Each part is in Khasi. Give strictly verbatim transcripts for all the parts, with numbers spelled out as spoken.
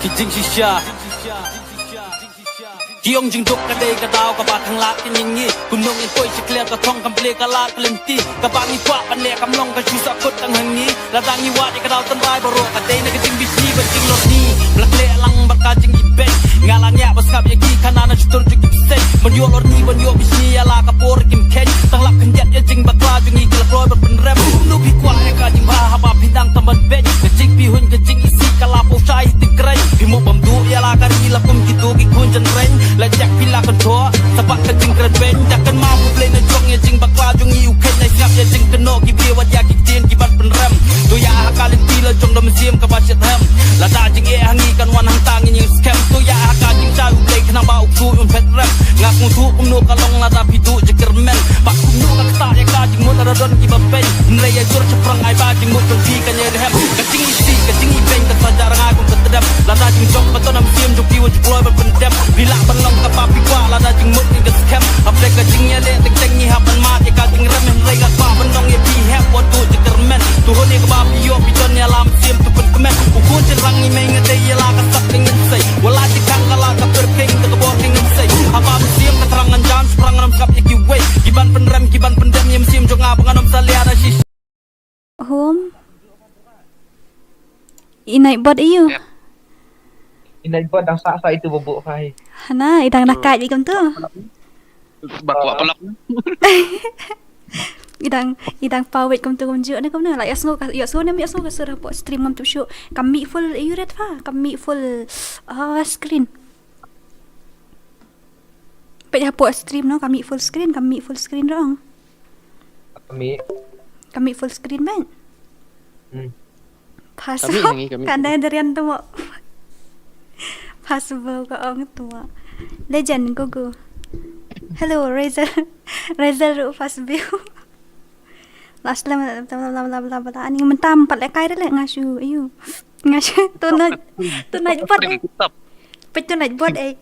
Ki jingshisha. Ki ong jingduk ka dei ka daw kaba khanglad ka ngi. Kumno ngin poi sha khlieh ka thong kam plie ka lad ka lynti. Kaba ngi kwah ban leh kam long ka shu sah kut tang ha ngi. Lada ngi wad ïa ka daw tynrai baroh ka dei na ka jingbishni bad jinglorni. Ba la khleh lang bad ka jingibeiñ. Nga la ngiah ba sngap ïa ki khana na shutur jong ki bseiñ. Ban ïoh lorni ban ïoh bishni ïa la ka por kim kheiñ. Tang lap khyndiat ïa jingbakla jong ngi ki la kloi ban pynrem. Kumno phi kwah ïa ka jingbha haba phi nang tam ban beiñ. Ka jingpyrhuh ka jingisih ka la pynshai ti kren. Phi mo bam duh ïa la ka ri la kum kito ki khun jynreng. La jak phi la kyntoh sa bad ka jingkren beiñ. Dak kan ma U Blei na jong ïa jingbakla jong ngi u kheiñ. Na sngap ïa jingkynnoh ki briew wat ïa ki ktien ki ban pynrem. To ïa ha ka lynti la jong da mynsiem kaba shet hem. Lada jingeh ha ngi kan wan hangta ngin ïeng skhem. To ïa ha ka jingshai U Blei khnang ba u ksuid un phet rem. Nga sngewthuh kumno ka long lada phi duh jingkyrmen. Bad kumno ka ktah ïa ka jingmut lada don kiba beiñ. Hynrei ïa jur shaphrang ai ba jingmut jong phi kan ïai rhem. Ka jingisih ka jingibeiñ ka saja rangai kum ka tdem. Lada jingjop ba ton ha mynsiem jong phi wat ju kloi ban pyndem. Phi lah ban long kaba phi kwah lada jingmut ngi ka skhem. Hapdeng ka jingïaleh teng teng ngi hap ban mad ïa ka jingrem. Hynrei nga kwah ban ong ïa phi hep wat duh jingkyrmen. To hun ïa kaba phi ïoh phi don ïa la mynsiem to pynkmen. U khun jynrang ngi mei nga dei ïa la ka sap ka ngin sei. Wat la jingkhang ka la ka pyrkhing da ka bor ka ngin sei. Haba mynsiem ka thrang ngan jan shaphrang ngan ym sngap ïa kiwei. Ki ban pynrem ki ban pyndem ïa mynsiem jong nga ba ngan ym salia da shi. Home. I night bot aiu? Yep. I night bot dang sah sah itu bubuk hai. Hana, i dang nakat i kumtu. Ba kwah pelak. I dang, i dang pawit kumtu kumjuh ne kumne. La ïohsngew ka, ïohsngew ne ïohsngew ka sur hapoh stream ngam tip shuh. Ka mih full aiu red pha, ka mih full, ah, screen. Peit hapoh stream no, ka mih full screen, ka mih full screen ruh ong. Ka mih. Ka mih full screen ban. Hmm. Pass. Ka mih, ka mih. Kan dei darian tu mo. Pass bo ka ong tu mo. Legend gugu. Hello, Razer. Razer ruh pass view. Last lama lama lama lama lama ani mynta pat leh kai re leh nga shu aiu. Nga shu tu night, tu night bot eh. Peit tu night bot eh.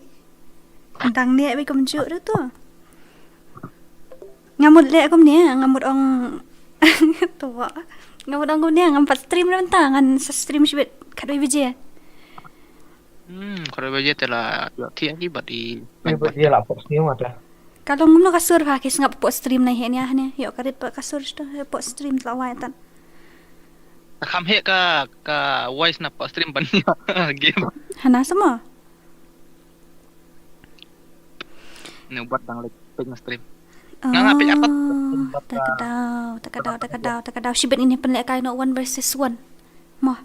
Dang ne wei kumjuh ruh tu. Nga mut leh kumne, nga mut ong tu. Nga mut ong kumne, ngam pat stream re mynta, ngan sa stream shibit khatwei baje. Hmm, khatwei baje te la ïoh thiah ki bad i. Khatwei baje la pok sniew ata. Ka long kumno ka sur pha ki sngap hapoh stream na hi nia hane. Ïoh ka rit pat ka sur sto hapoh stream tla wai tan. Kham heh ka, ka voice na hapoh stream ban game. Hana sama. Ne ubat dang leh pek na stream. Nga nga pek apat. Oh, ta ka daw, ta ka daw, ta ka daw, ta ka daw. Shibit ngin pynlehkai noh one versus one. Mo.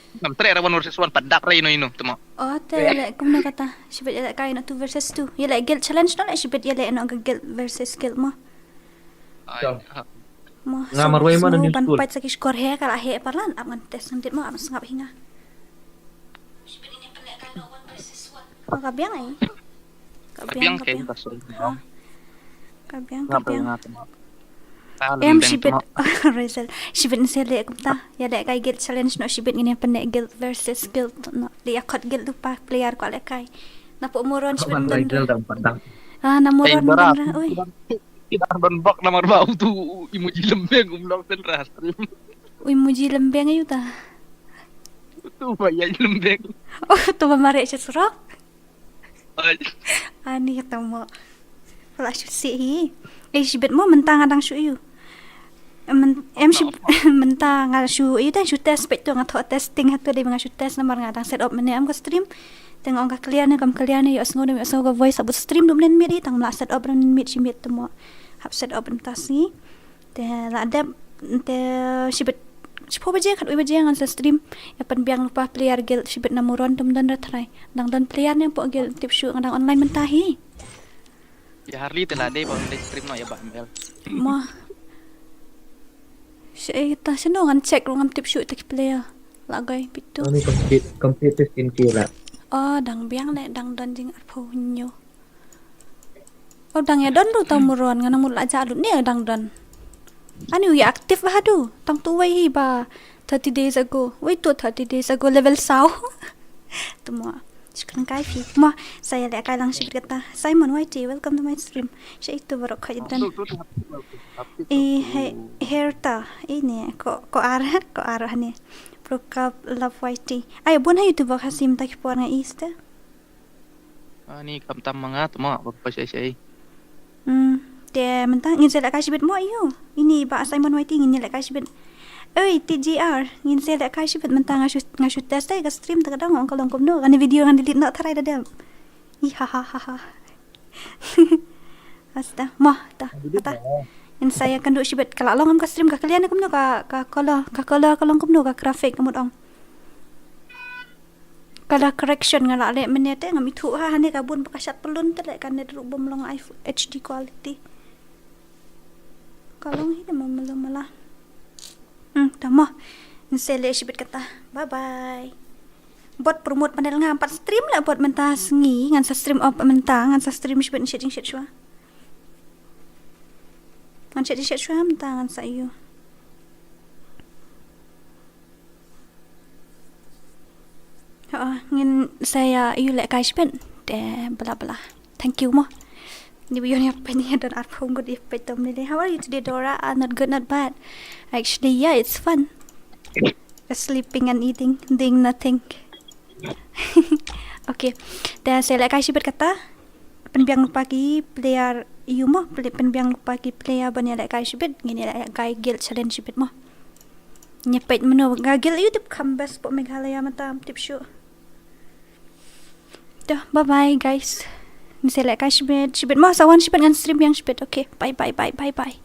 Ngam treh ra one versus one pat dap ra ino ino te mo. Oh, te leh kumno kata. Shibit ïalehkai noh two versus two. Ïaleh guild challenge noh leh shibit ïaleh noh ka guild versus guild mo. Ai, ha. Mo, nga so, marwei ma so, na news ban pait sa ki score he ka la he palan ap ngan test ngan dit mo ap sngap hi nga. Oh, ka biang ai. Ka biang, ka biang. Ha. Ka biang, ka biang. Em shibit. Razel. Shibit nse leh kumta. Ïalehkai guild challenge noh shibit ngin pynleh guild versus guild noh. Leh ïa khot guild tu pa player kwah lehkai. Na pok moron shibit. Ah, na moron ra. Oi. Ki dah ban bok namar ba utu emoji lembeng um long ten ra stream. Emoji lembeng ayu ta. Utu ba ïa lembeng. Oh, tu ba mareh sha surok. Ai. Ani kata mo. Pala shu si hi. Eh, shibit mo mynta nga dang shu yu. Em, em shi, mynta nga shu yu dang shu test pek tu nga thoh testing hatu dei nga shu test namar nga dang set up mane am ka stream. Te nga ong ka clear ne kam clear ne ïohsngew ne ïohsngew ka voice abut stream dum nen miet i tang mla set up ren miet shi miet tu mo. Hap set up ren tas ni. Te la dep te shibit shiphew baje khatwei baje ngan sa stream. Ïa pynbiang lypa player guild shibit na moron tum don ra trai. Dang don player ne pok guild tip shu nga dang online mynta hi. Ïa Harley te la dei ba dei stream no ïa ba M L. Mo. Shi ta shano ngan check ruh ngam tip shu te ki player. La gai pitu. Ani complete complete fifteen K la. Oh, dang biang le dang don jing arphew nyo. Oh, dang ïa don ruh tang muron ngan mut la ja lut ne dang don. Ani u ïa active ba hadu tang tu wei hi ba thirty days ago. Wei tu thirty days ago level saw. Tu mo. Shukran kai phi. Mo, sa ïalehkai lang shibit kata. Simon Y T, welcome to my stream. Sha itu baroh kha jan. I he, herta. Ini ko ko ar ko ar hane. Rukap Love Y T. Ai, bun ha YouTuber Khasi mynta ki por nga ïohi te. Ani kam tam ma nga te mo, ba pa shai shai. Hmm, te mynta ngin sa lehkai shibit mo ïoh. Ini ba Simon Y T ngin lehkai shibit. Oi, T G R, ngin sa lehkai shibit mynta nga shu, nga shu test ai ka stream te ka dang ong ka long kumno. Kane video ngan delete noh tharai da dem. Ih, ha, ha, ha, ha. Asta, mo, ta, ta. Ngin sa ïa kynduh shibit ka la long em ka stream ka clear ne kumno ka, ka color, ka color ka long kumno ka graphic ka mut ong. Color correction nga la leh mynne te ngam ithuh ha, hane ka bun ba ka shat pyllun te leh ka net ruh bym long iPhone H D quality. Ka long hi ne mo mala mala. Hmm, ta mo. Ngin sa leh shibit kata. Bye bye. Bot promote panel ngam pat stream leh bot mynta sngi, ngan sa stream op mynta, ngan sa stream shibit, ngan shet jingshet shuwa. Ngan shet jingshet shuwa mynta ngan sa ïoh. Ho, ngin sa ïa ïoh lehkai shibit. Te bla bla. Thank you mo. Ni ba ïoh ïa peit ni don arphew ngut ïa peit tom ni. How are you today, Dora? Ah, not good, not bad. Actually, yeah, it's fun. Just sleeping and eating, doing nothing. Okay. Te sa lehkai shibit kata. Pynbiang lypa ki player ïoh mo, pynbiang lypa ki player ban ïa lehkai shibit, ngin ïa lehkai guild challenge shibit mo. Ngin ïa peit mano ka guild ïoh tip kham best pok Meghalaya mynta tip shuh. Te bye bye guys. Ngin sa lehkai shibit, shibit mo sa wan shibit ngan stream biang shibit. Okay, bye bye bye bye bye.